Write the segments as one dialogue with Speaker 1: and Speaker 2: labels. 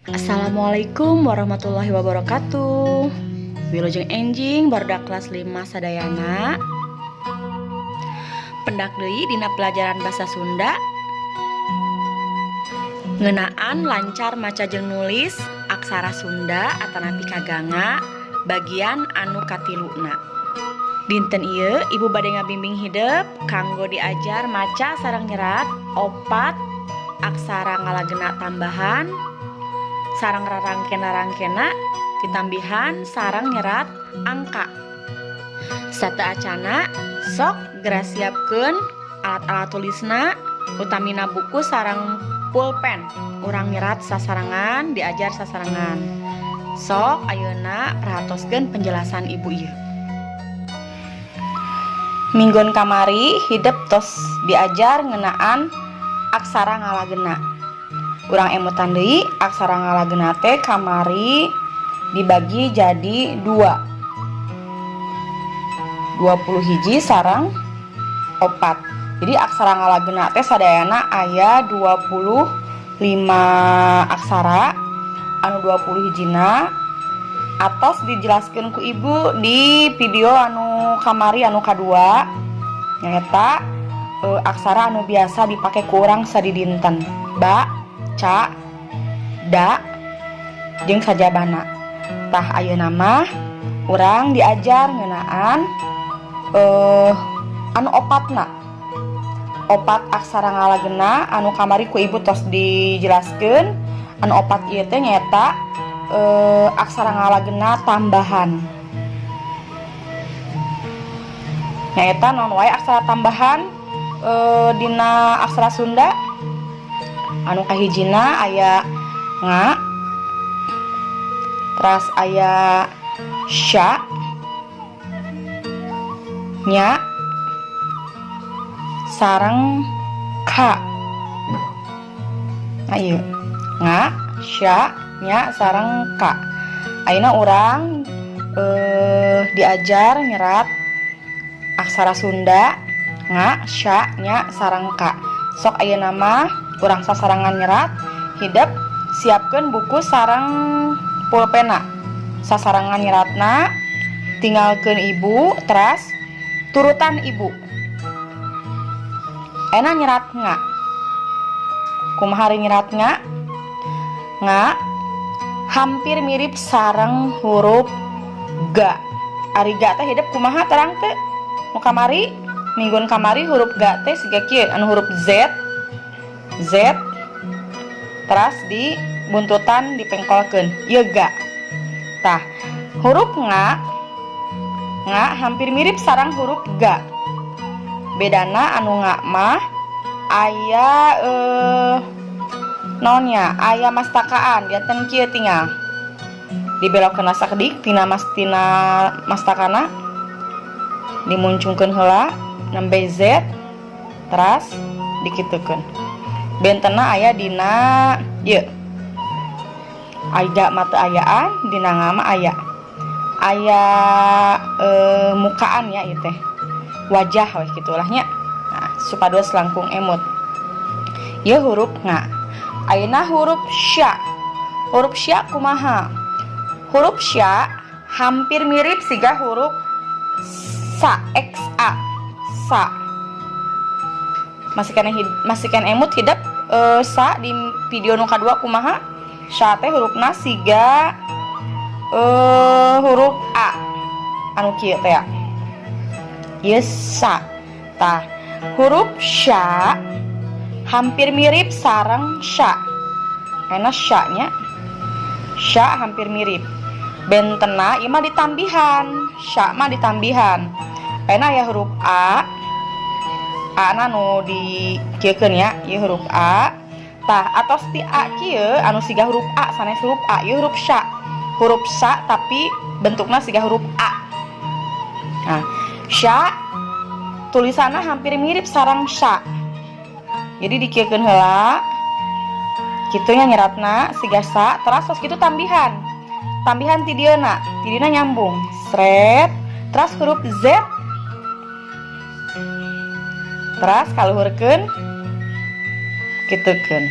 Speaker 1: Assalamualaikum warahmatullahi wabarakatuh. Wilujeng enjing, barudak kelas 5 sadayana. Pendak deui dina pelajaran bahasa Sunda ngeunaan lancar maca jeung nulis aksara Sunda atanapi kaganga, bagian anu katiluna. Dinten ieu Ibu bade ngabimbing hidep kanggo diajar maca sareng nyerat opat aksara ngalagena tambahan sareng rarangkena-rangkena ditambihan sareng nyerat angka. Sateuacana, sok geura siapkeun alat-alat tulisna, utamina buku sareng pulpen. Urang nyerat sasarengan, diajar sasarengan. Sok ayeuna perhatoskeun penjelasan Ibu ieu. Minggon kamari hidep tos diajar ngeunaan aksara ngalagena. Urang emutan deui, aksara ngalagena teh kamari dibagi jadi dua, 20 hiji sareng opat. Jadi aksara ngalagena teh sadayana aya 25 aksara. Anu 20 hijina atos dijelaskan ku Ibu di video anu kamari, anu kadua, nyaeta aksara anu biasa dipake ku urang sadidinten, ba, ca, da, jeung sajabana. Tah, ayeuna mah urang diajar ngeunaan anu opatna, opat aksara ngalagena anu kamari ku Ibu tos dijelaskeun. Anu opat ieu teh nyaeta aksara ngalagena tambahan. Nyaeta naon wae aksara tambahan dina aksara Sunda? Anu kahijina aya nga, teras aya sya, nya, sareng ka. Nah, ieu nga, sya, nya, sareng ka. Ayeuna urang diajar nyerat aksara Sunda nga, sya, nya, sareng ka. Sok, ayeuna mah urang sasarengan nyerat. Hidep siapkeun buku sareng pulpena, sasarengan nyeratna. Tinggalkeun Ibu, teras turutan Ibu. Ayeuna nyerat nga. Kumaha ari nyerat nga? Nga hampir mirip sareng huruf ga. Ari ga teh, hidep, kumaha? Terang teu nu kamari, mingguan kamari? Huruf ga teh siga kieu, anu huruf Z, Z teras di buntutan dipengkolkeun, ieu ga. Tah, huruf nga, nga hampir mirip sareng huruf ga. Bedana anu nga mah aya naonnya, aya mastakaan. Janten kieu, tinggal dibelokkeun sakedik tina mastakana, dimuncungkeun heula nembe Z, teras dikitukeun. Bentena aya dina ieu, aya mah teu ayaan, dina nga mah aya, aya mukaan ya, ieu teh wajah weh gitulah nya. Nah, supados langkung emut, ieu huruf nga. Ayeuna huruf sya. Huruf sya kumaha? Huruf sya hampir mirip siga huruf sa, x a, sa. Masih keneh emut hidep sa di video nu kadua kumaha? Sa teh hurufna siga huruf a anu kieu teh ya. Ieu sa. Tah, huruf sya hampir mirip sareng sya. Enak sya nya, sya hampir mirip. Bentena ieu mah ditambihan, sya mah ditambihan. Enak ya, huruf a, a na nu dikieukeun ya, ieu huruf a. Tah, atos ti a kieu anu siga huruf a, sanes huruf a, ieu huruf sya, huruf sa tapi bentukna siga huruf a. Nah, sya tulisanna hampir mirip sareng sya. Jadi dikieukeun heula kitu nya, nyeratna siga sa, teras tos kitu tambihan, tambihan ti dieuna, ti dieuna nyambung, sret, teras huruf Z, teras kaluhurkeun, kitukeun.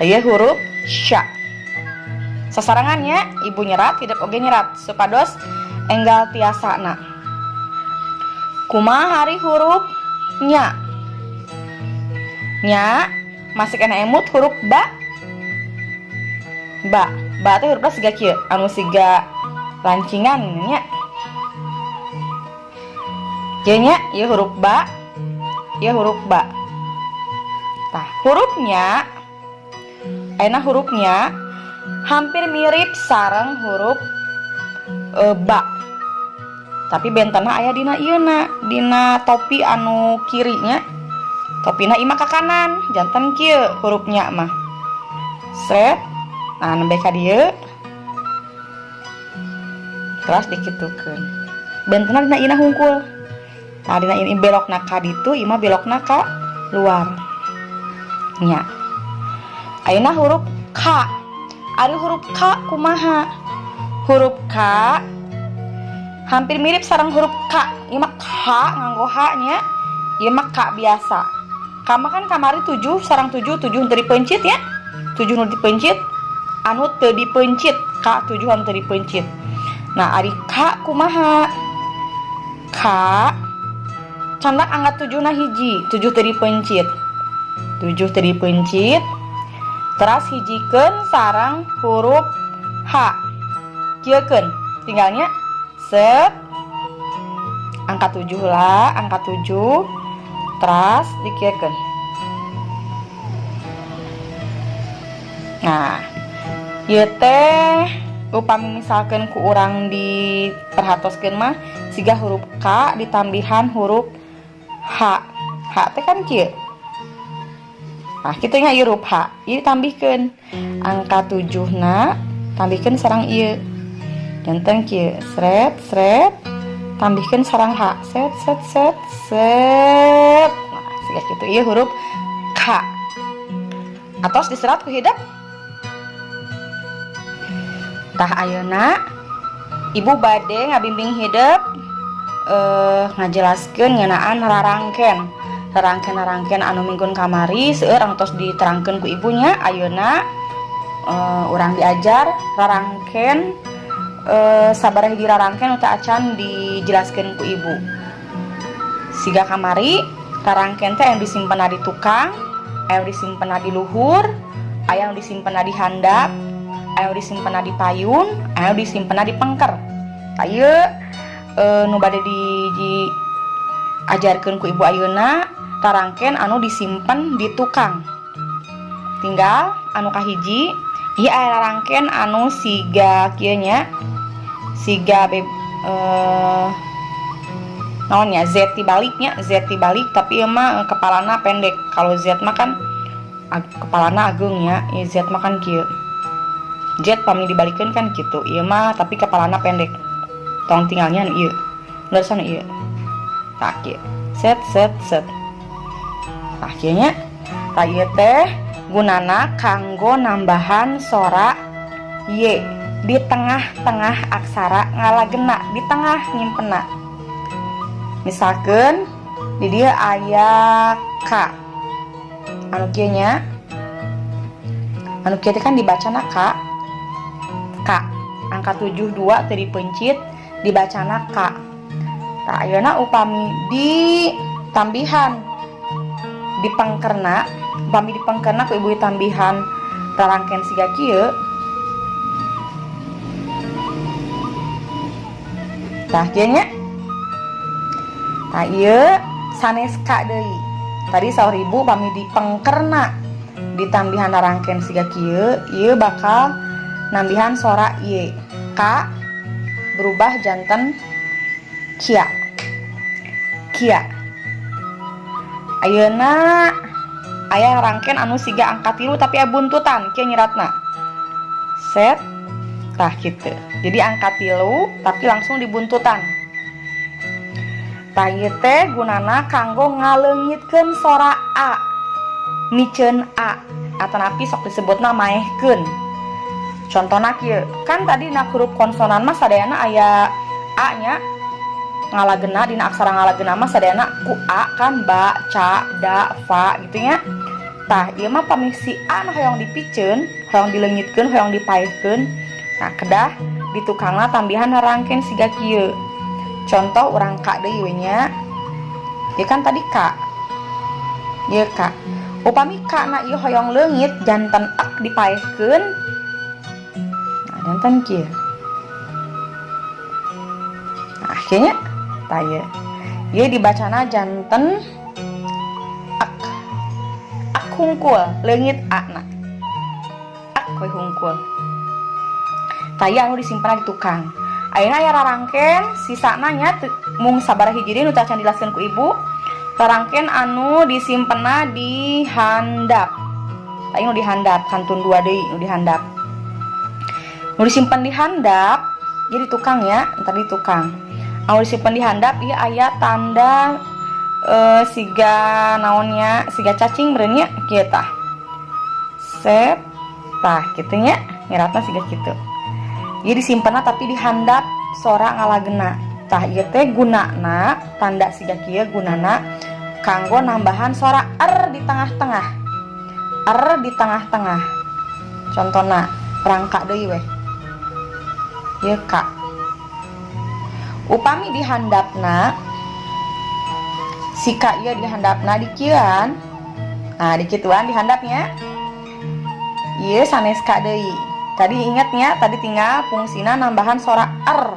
Speaker 1: Ieu huruf sya. Sasarengan nya, ibu nyerat, hidep oge nyerat supados enggal tiasana. Kumaha ari huruf nya? Nya masih keneh emut huruf ba. Ba, ba teh hurufna siga kieu, anu siga lancingan nya. Kieu nya, ieu huruf ba, ieu huruf ba. Tah, hurufnya ayeuna hurufnya hampir mirip sareng huruf ba. Tapi bentena aya dina ieuna, dina topi anu kirinya. Topina ieu mah ka kanan, janten kieu hurufnya mah. Set. Nah, nembe ka dieu. Terus dikitukeun. Bentena dina ieuna hungkul. Nah, dina ini belokna ka ditu, ieu mah belokna ka luar. Nya. Ayeuna huruf K. Ari huruf K kumaha? Huruf K hampir mirip sareng huruf K. Ieu mah K nganggo H nya. Ieu mah K biasa. K mah kan kamari 7 sareng 7, 7 teu dipeuncit ya. 7 nu dipeuncit, anu teu dipeuncit, K 7 anu teu dipeuncit. Nah, ari K kumaha? K candak angka 7 na hiji, 7 teu dipeuncit. 7 teu dipeuncit. Teras hijikeun sareng huruf H. Kieukeun tinggalnya set angka 7 lah, angka 7 teras dikieukeun. Nah, ieu teh upami misalkeun ku urang diperhatoskeun mah siga huruf K ditambihan huruf H. H teh kan kieu. Nah, kitu nya ieu huruf H. Ieu ditambihkeun angka 7 na tambihkeun sareng ieu. Janten kieu, sret sret tambihkeun sareng H. Set set set set. Nah, siga kitu ieu huruf K. Atos diserat ku hidep. Tah ayeuna ibu bade ngabimbing hidep ngajelaskeun ngeunaan rarangken. Rarangken-rarangken anu minggun kamari seueur anu tos diterangkeun ku ibunya. Ayeuna urang diajar rarangken sabaraha hiji rarangken nu teu acan dijelaskeun ku ibu. Siga kamari rarangken teh anu disimpenna di tukang, aya nu disimpenna di luhur, aya nu disimpenna di handap, aya nu disimpenna di payun, aya nu disimpenna di pengker. Tah ieu nu bade diajarkeun ku ibu ayeuna rarangken anu disimpen di tukang. Tinggal anu kahiji ieu aya rarangken anu siga kieu nya, siga naon nya, Z dibaliknya, Z dibalik tapi ieu mah kepalana pendek. Kalau Z mah kan kepalana ageung nya, ieu Z mah kan kieu. Z pami dibalikeun kan kitu. Ieu mah tapi kepalana pendek. Tong tinggalnya anu ieu. Leresan ieu. Tah kieu. Set set set. Tah kieu nya. Tah ieu teh gunana kanggo nambahan sora Y di tengah-tengah aksara ngalagena, di tengah nyimpenna. Misalkan di dieu aya K. Anu kieu nya. Anu kieu teh kan dibacana K. K. Angka 7 2 teu dipeuncit dibacana K. Tah ayeuna upami ditambihan dipengkerna, upami dipengkerna ku ibu ditambihan rarangken siga kieu. Tah kieu nya. Tah ieu sanes K deui. Tadi saur ibu pami dipengkerna ditambihan rarangken siga kieu, ieu bakal nambihan sora Y. K berubah janten kia. Kia. Ayeuna aya rangken anu siga angka 3 tapi aya buntutan kieu nyiratna. Set tah kitu. Jadi angka 3 tapi langsung dibuntutan. Tah ieu teh gunana kanggo ngaleungitkeun sora A. Miceun A atanapi sok disebutna maehkeun. Contona kieu, kan tadi dina huruf konsonan mah sadayana aya A nya. Ngalagena dina aksara ngalagena mah sadayana ku A kan, ba, ca, da, fa gitu nya. Tah ieu mah pami si A nu hoyong dipiceun, hoyong dileungitkeun, hoyong dipaehkeun, Nah, kedah di tukangna tambihan rarangken siga kieu. Contoh urang ka deui we nya. Ieu kan tadi ka. Ieu ka. Upami ka na ieu hoyong leungit janten ak dipaehkeun. Nah, janten kieu. Nah, kieu nya. Tah ieu. Ieu dibacana janten ak. Ak hungkul, leungit a na. Ak we hungkul. Tah ieu anu disimpan di tukang. Ayeuna aya rarangken sisana nya, mung sabaraha hiji deui nu tacan dijelaskeun ku ibu. Rarangken anu disimpenna di handap. Tah ieu nu di handap, kantun 2 deui nu di handap. Nu disimpen di handap, ieu di tukang ya, entar di tukang. Anu disimpen di handap ieu aya tanda siga naonnya, siga cacing meureun nya, kieu tah. Sep, tah kitu nya, nyiratna siga kitu. Ieu disimpenna tapi di handap sora ngalagena. Tah ieu teh gunana tanda siga kieu gunana kanggo nambahan sora r di tengah-tengah. R di tengah-tengah. Contona rangka deui weh. Ieu ka. Upami di handapna si ka ieu di handapna dikieuan. Nah, dikituan di handapnya. Ieu sanes ka deui. Tadi ingatnya, tadi tinggal fungsina nambahan sora r.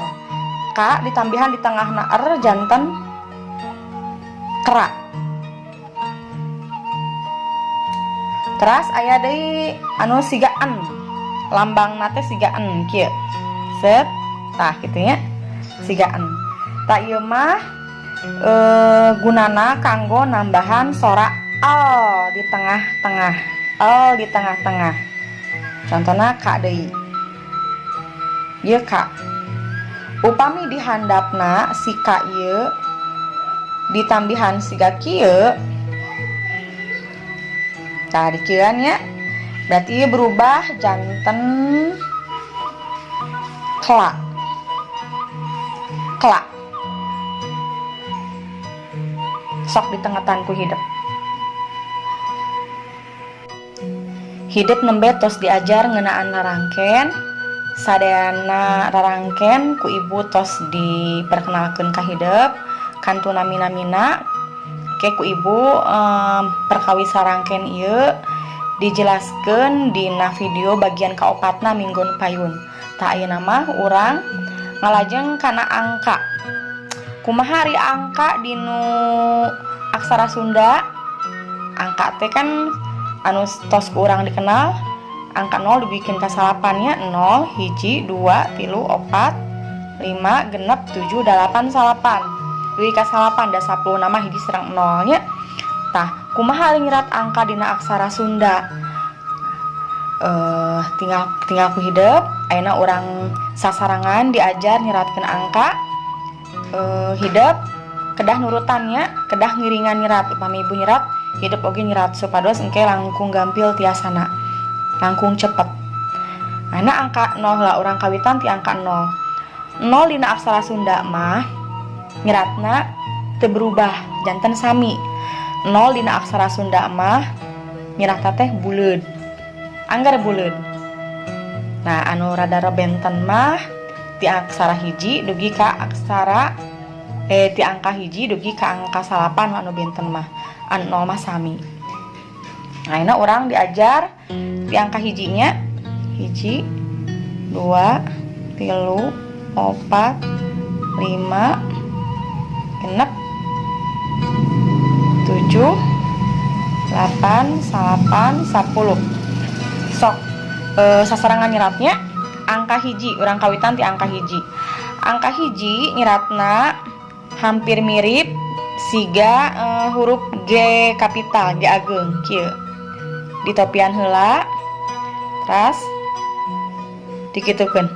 Speaker 1: K ditambihan di tengahna r janten kera. Teras aya deui anu siga n. Lambangna teh siga n kieu. Set, tah kitu nya. Siga n. Tah ieu mah gunana kanggo nambahan sora al di tengah-tengah. Al di tengah-tengah. Contohna ka deui. Ieu ka. Upami di handapna si ka ieu ditambihan siga kieu. Tah dikieuan nya. Berarti ieu berubah janten kela. Kela. Sok ditengetan ku hidep. Hidep nembe tos diajar ngeunaan rarangken. Sadayana rarangken ku ibu tos diperkenalkeun ka hidep kantuna mina-mina. Ke ku ibu perkawis rarangken ieu dijelaskeun dina video bagian kaopatna minggon payun. Tah ayeuna mah urang ngalajeng kana angka. Kumaha ari angka dinu aksara Sunda? Angka teh kan anu tos ku urang dikenal angka 0 dibikin ka salapannya 0, 1, 2, 3, 4, 5, 6, 7, 8, salapan. Dugi ka salapan da 10 nama hiji sareng 0 nya. Tah, kumaha ari nyerat angka dina aksara Sunda? Tinggal ku hidep. Ayeuna urang sasarangan diajar nyeratkeun angka. Hidep kedah nurutannya, kedah ngiringan nyerat. Upami ibu nyerat, hidep oge nyerat supados engke langkung gampil tiasana, langkung cepet. Ayeuna angka 0 lah urang kawitan ti angka 0. 0 dina aksara Sunda mah nyeratna teu berubah, janten sami. 0 dina aksara Sunda mah nyeratna teh buleud. Anggar buleud. Nah, anu rada benten mah ti aksara hiji dugi ka aksara ti angka hiji dugi ka angka salapan anu benten mah. Anu 0 mah sami. Nah, ayeuna urang diajar di angka hijinya. 1, 2, 3, 4, 5, 6, 7, 8, 9, 10. Sok sasarangan nyeratnya angka hiji, urang kawitan ti angka hiji. Angka hiji nyeratna hampir mirip siga huruf G kapital, G ageng kieu. Ditopian heula, teras dikitukeun.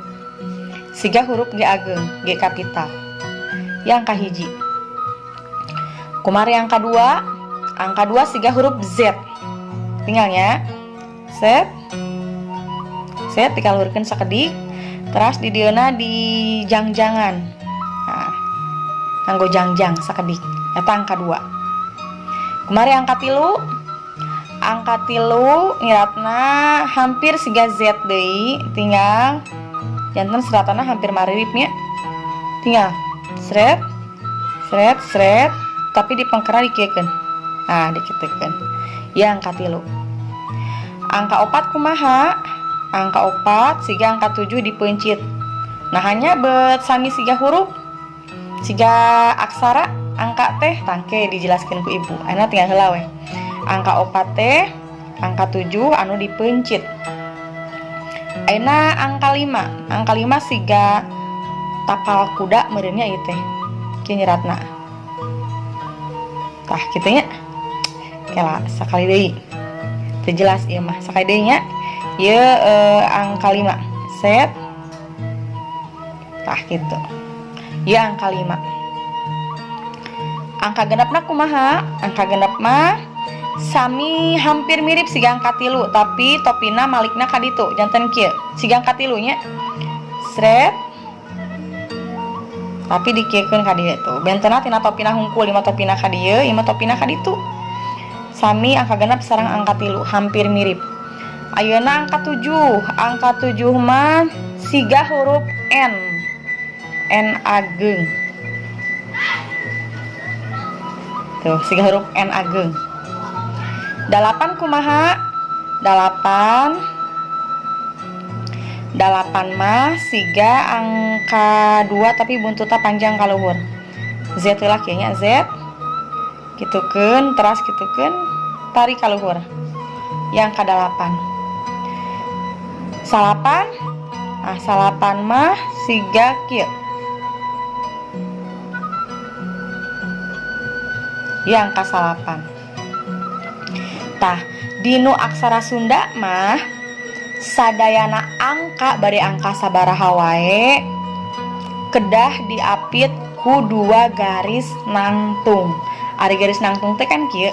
Speaker 1: Siga huruf G ageng, G kapital. Yang angka hiji. Kumari angka 2, angka 2 siga huruf Z. Tinggalnya set set dikaluhurkeun sakedik, teras di dieuna di jangjangan. Nah, nganggo jangjang sakedik. Eta angka 2. Kumari angka 3, angka 3 nyiratna hampir siga Z deui, tinggal Janten seratanna hampir maririp nya. Tinggal sret sret sret, tapi di pengkerna dikieukeun. Ah, dikitukeun. Ieu angka 3. Angka 4 kumaha? Angka 4 siga angka 7 dipeuncit. Nah, hanya bet sami siga huruf, siga aksara angka teh tangke dijelaskan ku ibu. Ayeuna tinggal heula we. Angka 4 teh angka 7 anu dipeuncit. Ayeuna angka 5. Angka 5 siga tapal kuda meureunnya ieu teh. Kieu nyeratna. Tah kitu nya. Kela sakali deui. Teu jelas ieu mah. Sakali deui nya. Ieu angka 5. Set. Tah kitu. Ieu angka 5. Angka genepna kumaha? Angka genep mah sami hampir mirip siga angka 3, tapi topina malikna ka ditu. Janten kieu. Siga angka 3 nya. Sret. Tapi dikieukeun ka dieu tuh. Bentena tina topina hungkul, lima topina ka dieu, lima topina ka ditu. Sami angka genep sareng angka 3, hampir mirip. Ayeuna angka 7. Angka 7 mah siga huruf N. N ageng. Tuh, siga huruf N ageng. 8 kumaha? 8. 8 mah siga angka 2 tapi buntutna panjang ka luhur. Z lah kayaknya Z. Gitukeun, teras gitukeun, tarik ka luhur. Yang ka 8. Salapan. Ah, salapan mah siga kieu. Yang ka salapan. Tah, dinu aksara Sunda mah sadayana angka bari angka sabaraha wae kedah diapit ku 2 garis nangtung. Ari garis nangtung teh kan kieu.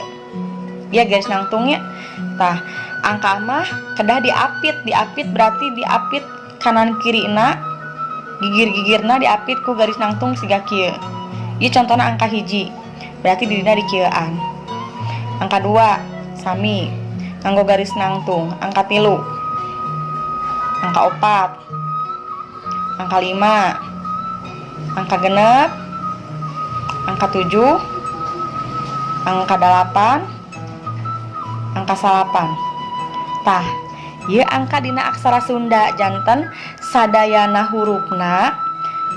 Speaker 1: Ya garis nangtungnya. Tah, angka mah kedah diapit, diapit berarti diapit kanan kirina, gigir-gigirna diapit ku garis nangtung siga kieu. Ieu contohna angka 1. Berarti didina dikieuan. Angka 2 sami nganggo garis nangtung. Angka 3, angka 4, angka 5, angka 6, angka 7, angka 8, angka 9. Tah, ieu angka dina aksara Sunda janten sadayana hurufna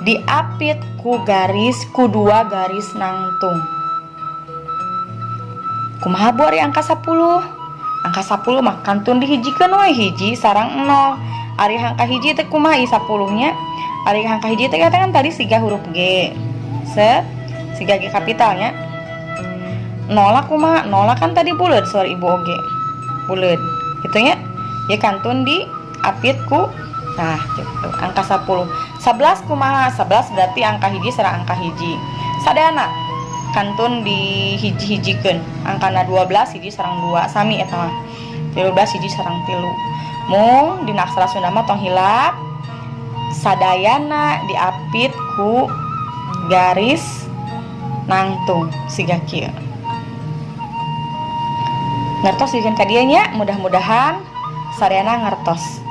Speaker 1: diapit ku garis ku 2 garis nangtung. Kumaha bu ari angka 10? Angka 10 mah kantun dihijikeun we hiji sareng 0. Ari angka 1 teh kumaha ieu 10 nya? Ari angka 1 teh kan tadi siga huruf G. Set, siga G kapitalnya. 0 kumaha? 0 kan tadi buleud suara ibu oge. Buleud. Gitu nya. Ya kantun diapit ku nah gitu. Angka 10. 11 kumaha? 11 berarti angka 1 sareng angka 1. Sadayana kantun dihiji-hijikeun. Angkana 12 hiji sareng 2 sami eta mah. 13 hiji sareng 3. Mung dina aksara Sunda mah tong hilap sadayana diapit ku garis nangtung siga kieu. Ngertos bikin ka dieu nya, mudah-mudahan sadayana ngertos.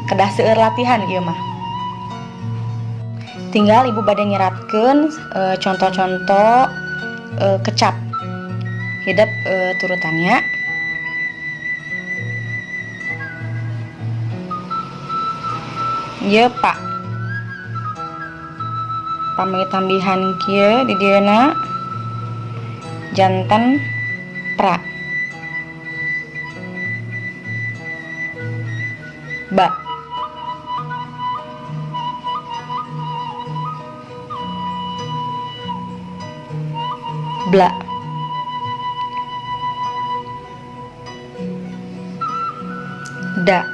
Speaker 1: Kedah seueur latihan ieu mah. Tinggal ibu bade nyeratkeun contoh-contoh kecap hidep turutannya. Ieu Pak. Pami tambihan kieu di dieuna janten pra. Ba. Bla. Da.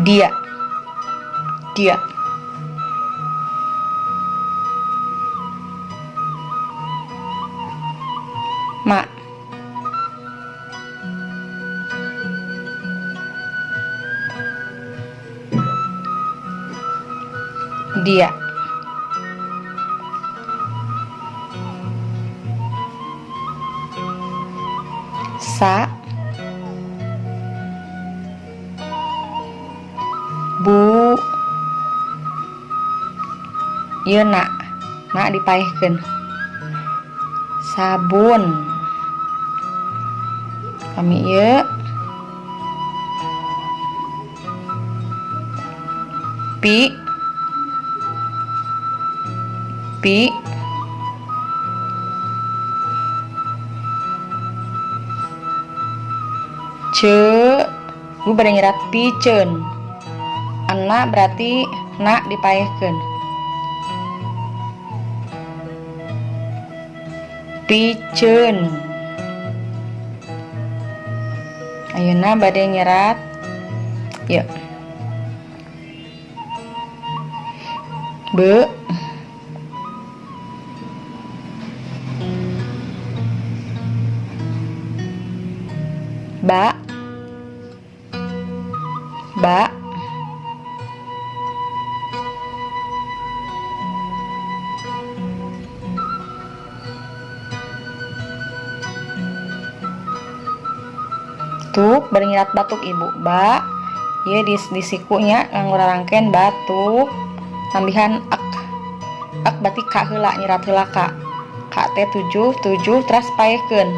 Speaker 1: Dia. Dia. Ma. Dia. Sa. Ieu na, na dipaehkeun. Sabun. Kami ieu pi pi ce, ibu bade nyerat piceun. Ena berarti na dipaehkeun. Piceun. Ayeuna bade nyerat ieu. Be ba ba tuk, bari nyerat batuk ibu. Ba ieu di sikunya nganggo rarangken batuk tambihan ek. Ek berarti ka heula, nyerat heula ka. Ka teh 7, 7 teras paehkeun.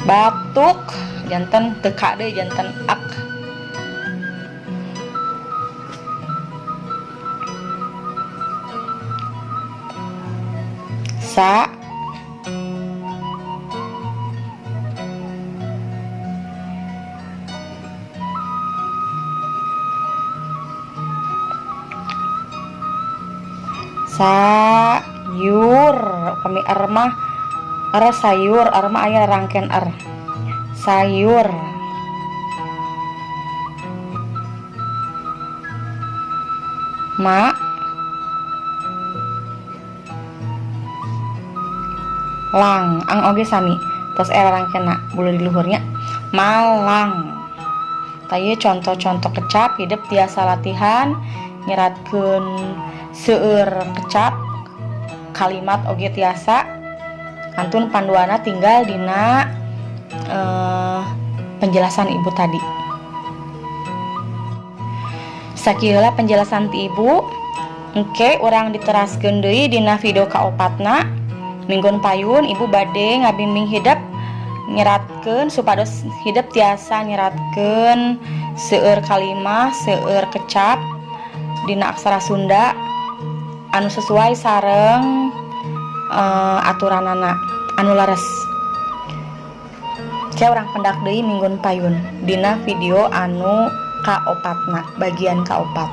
Speaker 1: Batuk janten teu ka deui, janten ek. Sa sayur, kami er mah er sayur, er mah aya rangken er sayur. Ma lang, ang oge sami tos era rangkena bulu di luhurnya malang. Tah ieu contoh-contoh kecap hidup tiasa latihan nyeratkeun seueur kecap kalimat oge tiasa. Kantun panduana tinggal dina penjelasan ibu tadi. Sakieu heula penjelasan ti ibu. Engke urang diteraskeun deui dina video kaopatna minggon payun. Ibu bade ngabimbing hidep nyeratkeun supados hidep tiasa nyeratkeun seueur kalimah, seueur kecap dina aksara Sunda anu sesuai sareng aturanana anu leres. Ke urang pendak deui minggon payun dina video anu kaopatna, bagian kaopat.